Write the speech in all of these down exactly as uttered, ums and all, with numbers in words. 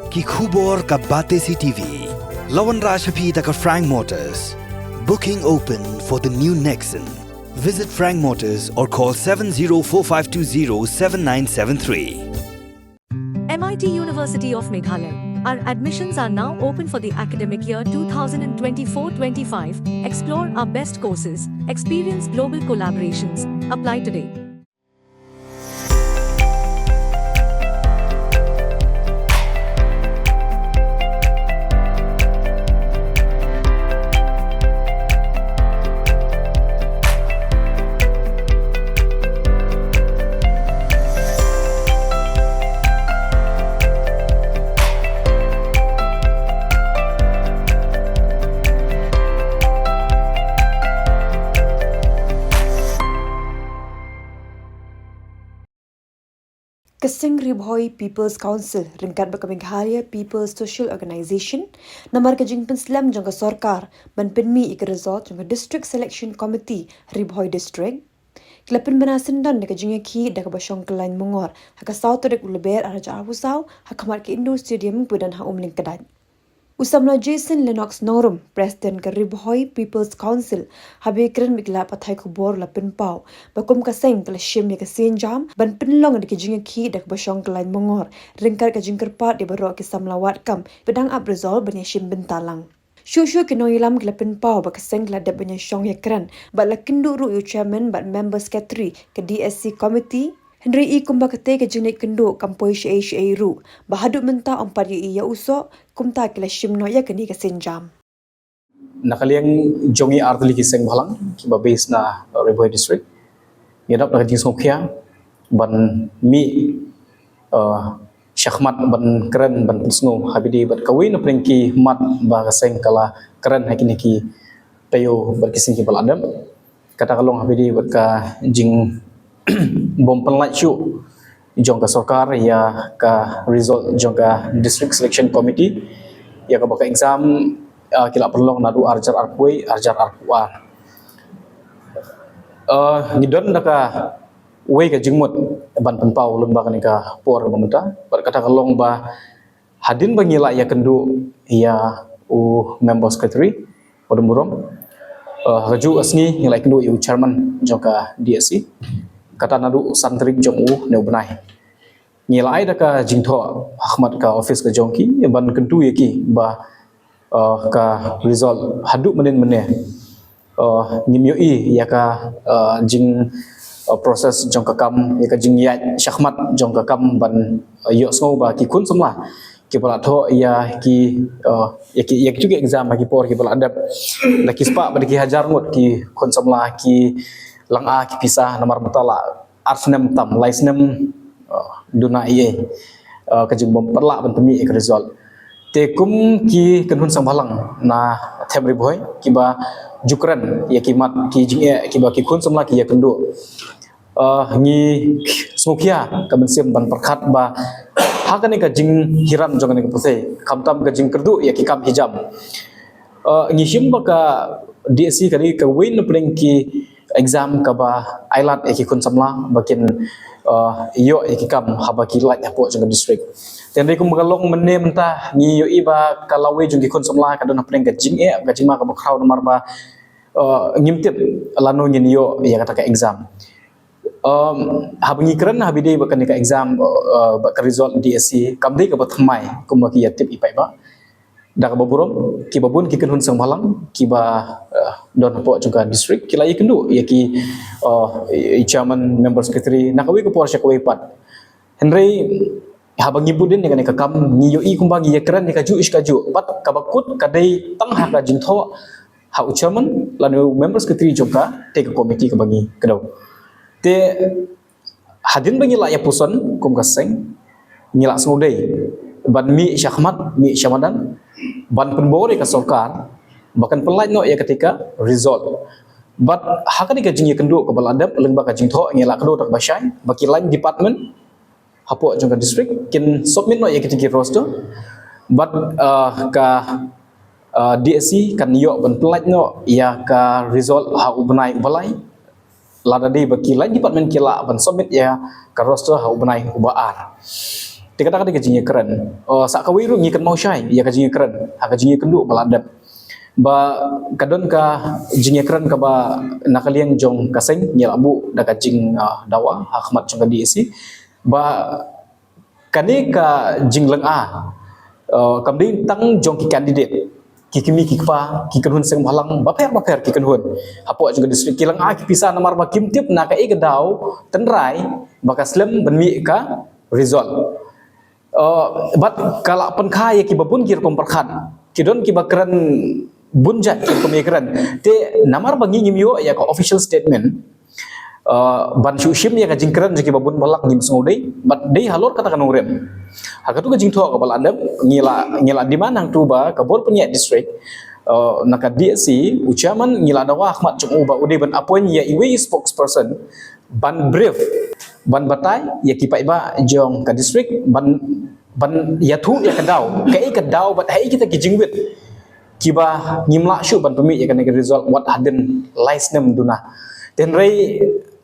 Ki khubor ka Batesi T V. La wanrah sha phi da ka Frank Motors. Booking open for the new Nexon. Visit Frank Motors or call seven zero four five two zero seven nine seven three. M I T University of Meghalaya. Our admissions are now open for the academic year twenty twenty-four twenty-five. Explore our best courses, experience global collaborations. Apply today. Ka seng Ri Bhoi People's Council ryngkat bad ka Meghalaya People's Social Organization, namar ka jingpynslem jong ka sorkar ban pynmih ïa ka result jong ka District Selection Committee Ri Bhoi District, ki la pynbna syndon da ka jingïakhih da kaba shong kyllaiñ mongor ha ka saw tarik u Lber arhajar arphew saw ha khmat ka Indoor Stadium, Kydodan ha Umlyngkdait. U samla Jason Lennox Norum, President ka Ri Bhoi People's Council, haba ïakren bad ki lad pathai khubor, la pynpaw ba kum ka seng ka la shim ïa ka sienjam ban pynlong da ka jingïakhih da kaba shong kyllaiñ mongor ryngkat ka jingkyrpad ïa baroh ki samla wad kam ba dang ap result ban ïashim bynta lang. Shuh shuh ki nongïalam ki la pynpaw ba ka seng ka la dep ban ïashong ïakren bad la kynduh ruh ïa u Chairman bad Member Secretary ka D S C Committee. Hynrei kumba katei ka jingleit kynduh kam poi shaei shaei ruh, ba haduh mynta ym pat ïohi ïa u soh, kumta ki la shim noh ïa kane ka sienjam. Na ka liang jong ngi artylli ki seng bhalang kiba base na Ri Bhoi District, ngi dap da ka jingsngewkhia ban mih, eh, shakhmat ban kren, ban pynsngew ha bynta bad kawei na pdeng ki mat ba ka seng ka la kren ha kine ki taïew bad ki seng kiba la dep. Kata ka long ha bynta bad ka jing bym pynlait shuh jong ka sorkar ïa ka result jong ka District Selection Committee ïa kaba ka exam, ah, ki la pynlong naduh arhajar arphew wei, arhajar arphew ar. Ah, ngi don da kawei ka jingmut ban pynpaw lyngba kane ka por ba mynta. Bad kata ka long ba hadien ba ngi la ïakynduh ïa u Member Secretary, Padum Burom, eh, ha kajuh ka sngi ngi la ïakynduh ïa u Chairman jong ka D S C. Kata naduh san tarik jong une u bnai. Ngi la ai da ka jingthoh ha khmat ka office ka jong ki ban kyntu ïa ki ba, eh, ka result haduh mynnin mynne, eh, ngim ïohi ïa ka, eh, jing, eh, process jong ka kam, ïa ka jingïaid shakhmat jong ka kam ban, eh, ïohsngew ba ki khun samla kiba la thoh ïa ki, eh, ïa ki, ïa kitu ki exam ha ki por kiba la dep, la ki spah bad ki hajar ngut ki khun samla ki la ai ki pisa namar mynta la ar snem tam, lai snem, eh, duna ïa, eh, ka jingbym pat lah ban pynmih ïa ka result. Te kum ki kynhun seng bhalang na Them Ri Bhoi kiba ju kren ïa ki mat ki jingeh kiba ki khun samla ki ïakynduh, eh, ngi sngewkhia ka mynsiem ban pyrkhat ba ha kane ka jinghiar jong kane ka pyrthei, khamtam ka jingkyrduh ïa ki kam hijab. Eh, ngi shim ba ka D S C ka dei kawei na pdeng ki exam kaba ailad ïa ki khun samla ba kin, eh, ïoh ïa ki kam haba ki lait hapoh jong ka district. Te hynrei kumba ka long mynne mynta ngi ïohi ba ka lawei jong ki khun samla ka don ha pdeng ka jingeh, ka jingma kaba khraw namar ba, eh, ngim tip lano ngin ïoh ïa kata ka exam. Um, haba ngi kren ha bynta ba kane ka exam, eh, ba ka result D S C kam dei kaba thymmai kumba ki ïatip i paidbah. Da kaba burom, kiba bun ki kynhun seng bhalang kiba, eh, don hapoh jong ka district ki la ïakynduh ïa ki, eh, i chairman, member secretary na kawei ka por sha kawei pat. Hynrei haba ngi bud ïa kane ka kam ngi ïohi kumba ngi ïakren ïa kajuh shi kajuh, bad kaba kut ka dei tang ha ka jingthoh ha u chairman lane u member secretary jong katei ka committee kaba ngi kdew. Te hadien ba ngi la ïapuson kum ka seng, ngi la sngewdei ban mih shakhmat, mih shamadan, ban pynbor ïa ka sorkar ba kan pynlait noh ïa katei ka result. Bad ha kane ka jingïakynduh kaba la dep lyngba ka jingthoh, ngi la kdew da kaba shai ba ki line department hapoh jong ka district kin submit noh ïa kitei ki roster. Bad, ah, ka, ah, D S C kan ïoh ban pynlait noh ïa ka result ha u bnai uba lai. Lada dei ba ki line department ki lah ban submit ïa ka roster ha u bnai uba ar. Te kata ka dei ka jingïakren. Uh, sa kawei ruh ngi kynmaw shai ïa ka jingïakren ha ka jingïakynduh ba la dep, ba ka don ka jingïakren kaba na ka liang jong ka seng ngi la buh da ka jing, uh, dawa ha khmat jong ka D A C ba kane ka jinglynga, uh, kam dei tang jong ki candidate, ki kmie ki kpa, ki kynhun seng bhalang bapher bapher, ki kynhun hapoh jong ka district ki lynga ki pisa namar ba kim tip na kaei ka daw tynrai ba ka slem ban mih ka result. Uh, bad ka la pynkha ïa kiba bun ki rukom pyrkhat, ki don kiba kren bun jait ki rukom ïakren. Te namar ba ngi ngim ïoh ïa ka official statement, uh, ban shu shim ïa ka jingkren jong kiba bun ba lak, ngim sngew dei. Bad dei halor kata ka nongrim, ha katu ka jingthoh kaba la dep, ngi la, ngi la demand hangtu ba ka bor pynïaid district, uh, na ka D A C, u chairman, ngi la dawa ha khmat jong u ba u dei ban appoint ïa iwei i spokesperson ban brief, ban batai ïa ki paidbah jong ka district, ban, ban ïathuh ïa ka daw, kaei ka daw bad haei kita ki jingwit kiba ngim lah shuh ban pynmih ïa kane ka result wat hadien lai snem duna. Te hynrei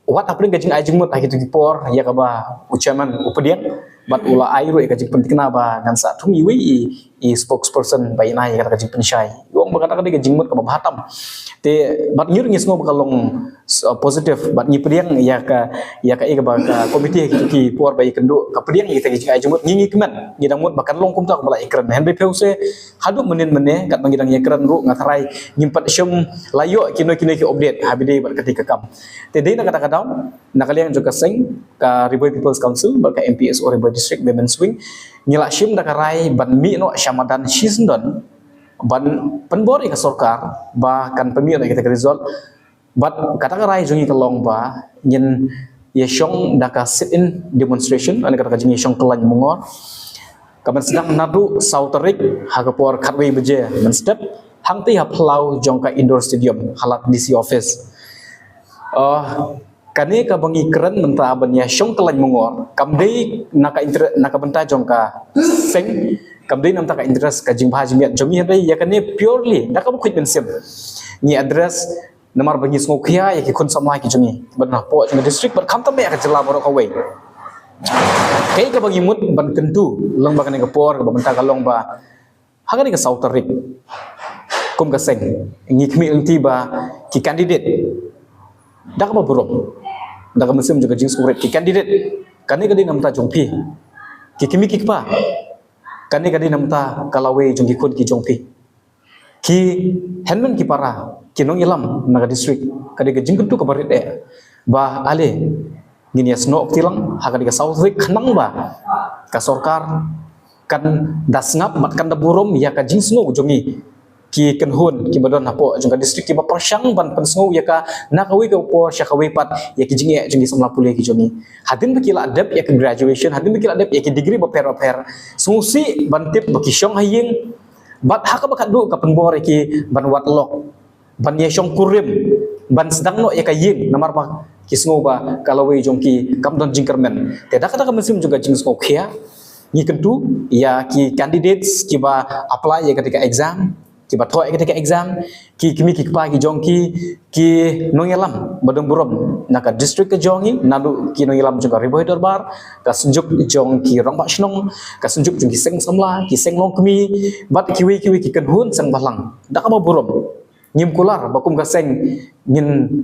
wat hapdeng ka jingai jingmut ha kito ki por ïa kaba u chairman u pdiang, bad u la ai ruh ïa ka jingpynthikna ba ngan sa thung iwei i, i spokesperson ba ïa nai ïa kata ka jingpynshai. Ong ba kata ka dei ka jingmut kaba bha tam. Te bad ngi ruh ngi sngew ba ka long, uh, positive, bad ngi pdiang ïa ka, ïa kaei kaba ka committee ha kito ki por ba ïakynduh ka pdiang ïa kita ki jingai jingmut, ngi, ngi kmen, ngi dang mut ba kan long kumta kaba la ïakren. Hynrei phi u se haduh mynnin mynne katba ngi dang ïakren ruh nga tharai ngim pat shym la ïoh kino kino ki update ha ba dei bad kata ka kam. Te dei na kata ka daw, na ka liang jong ka seng ka Ri Bhoi People's Council bad ka M P S O Ri Bhoi District Women's Wing, ngi la shim da ka rai ban mih noh sha madan shisyndon ban pynbor ïa ka sorkar ba kan pynmih noh ïa kita ka result. Bad kata ka rai jong ngi ka long ba ngin ïashong da ka sit-in demonstration, lane kata ka jingïashong khlaiñ mungor, ka ban sdang naduh saw tarik ha ka por khatwei baje mynstep, hangtei ha phyllaw jong ka indoor stadium, ha lad D C office. Uh, kane kaba ngi kren mynta ban ïashong khlaiñ mungor kam dei na ka inter-, na ka bynta jong ka seng, kam dei na bynta ka interest ka jingbha jingmiat jong ngi, hynrei ïa kane purely da kaba khuid mynsiem ngi address namar ba ngi sngewkhia ïa ki khun samla ki jong ngi ba na hapoh jong ka district bad khamtam ïa ka jylla baroh kawei. Kaei kaba ngi mut ban kyntu lyngba kane ka por kaba mynta ka long ba ha kane ka saw tarik, kum ka seng ngi khmih lynti ba ki candidate, da kaba burom, da ka mynsiem jong ka jingsngewrit, ki candidate, kane ka dei na bynta jong phi ki kmie ki kpa, kane ka dei na bynta ka lawei jong ki khun ki jong phi. Ki hynmen ki para, ki nongïalam na ka district, ka dei ka jingkyntu kaba rit eh ba ale ngin ïasnoh kti lang ha ka dei ka saw tarik khnang ba ka sorkar kan da sngap bad kan da burom ïa ka jingsngew jong ngi ki kynhun kiba don hapoh jong ka district kiba pyrshang ban pynsngew ïa ka na kawei ka por sha kawei pat ïa ki jingeh jong ki samla pule ki jong ngi. Hadien ba ki la dep ïa ka graduation, hadien ba ki la dep ïa ki degree bapher bapher, sngewsih ban tip ba ki shong ha ïing bad ha kaba khatduh ka pynbor ïa ki ban wad lok, ban ïashong kurim, ban sdang noh ïa ka ïing namar ba ki sngew ba ka lawei jong ki kam don jingkyrmen. Te da kata ka mynsiem jong ka jingsngewkhia ngi kyntu ïa ki candidates kiba apply ïa kata ka exam, kiba thoh ïa kata ka exam, ki kmie ki kpa ki jong ki, ki nongïalam ba don burom na ka district ka jong ngi, naduh ki nongïalam jong ka Ri Bhoi Dorbar, ka synjuk jong ki rangbah shnong, ka synjuk jong ki seng samla, ki seng longkmie bad kiwei kiwei ki kynhun seng bhalang. Da kaba burom, ngim kular ba kum ka seng ngin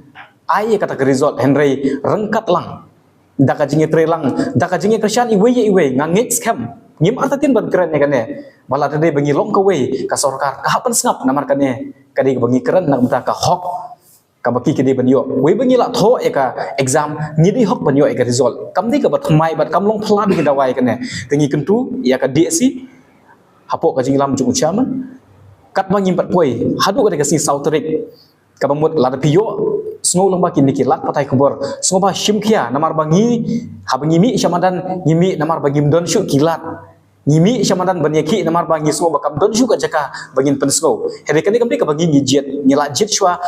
ai ïa kata ka result, hynrei ryngkat lang da ka jingïatreilang, da ka jingïakyrshan iwei ïa iwei, nga ngeit skhem ngim artatien ban kren ïa kane ba lada dei ba ngi long kawei ka sorkar ka hap ban sngap namar kane ka dei ba ngi kren na ka bynta ka hok kaba ki ki dei ban ïoh. Wei ba ngi la thoh ïa ka exam ngi dei hok ban ïoh ïa ka result, kam dei kaba thymmai bad kam long phylla ba ngi dawa ïa kane. Te ngi kyntu ïa ka D A C hapoh ka jingïalam jong u chairman, katba ngim pat poi haduh ka dei ka sngi saw tarik. Kaba mut lada phi ïoh sngew lyngba kine ki lad pathai khubor, sngewbha shim khia namar ba ngi, haba ngi mih sha madan ngi mih namar ba ngim don shuh ki lad. Ngi mih sha madan ban ïakhih namar ba ngi sngew ba kam don shuh ka jaka ba ngin pynsngew. Hynrei kane kam dei kaba ngi ngi jied, ngi la jied shuwa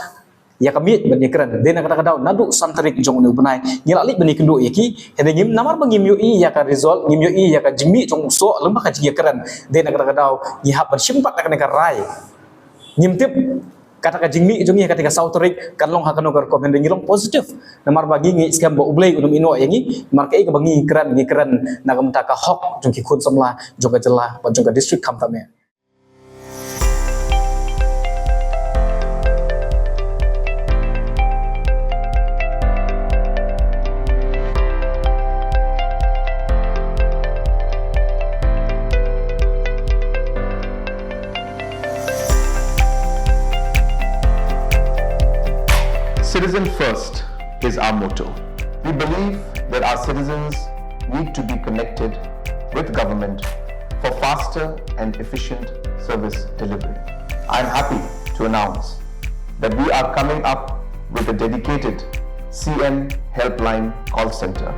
ïa ka miej ban ïakren. Dei na kata ka daw naduh san tarik jong une u bnai ngi la leit ban ïakynduh ïa ki. Hynrei ngim, namar ba ngim ïohi ïa ka result, ngim ïohi ïa ka jingmih jong u soh lyngba ka jingïakren. Dei na kata ka daw ngi hap ban shim pat da kane ka rai. Ngim tip Kata ka jingmih jong ngi ha kata ka saw tarik kan long ha kano ka rukom, hynrei ngi long positive. Namar ba ngi ngi skhem ba U Blei un ym ïehnoh ïa ngi, namar kaei kaba ngi kren, ngi kren na ka bynta ka hok jong ki khun samla jong ka jylla bad jong ka district khamtam eh. Citizen first is our motto. We believe that our citizens need to be connected with government for faster and efficient service delivery. I'm happy to announce that we are coming up with a dedicated C M Helpline call center.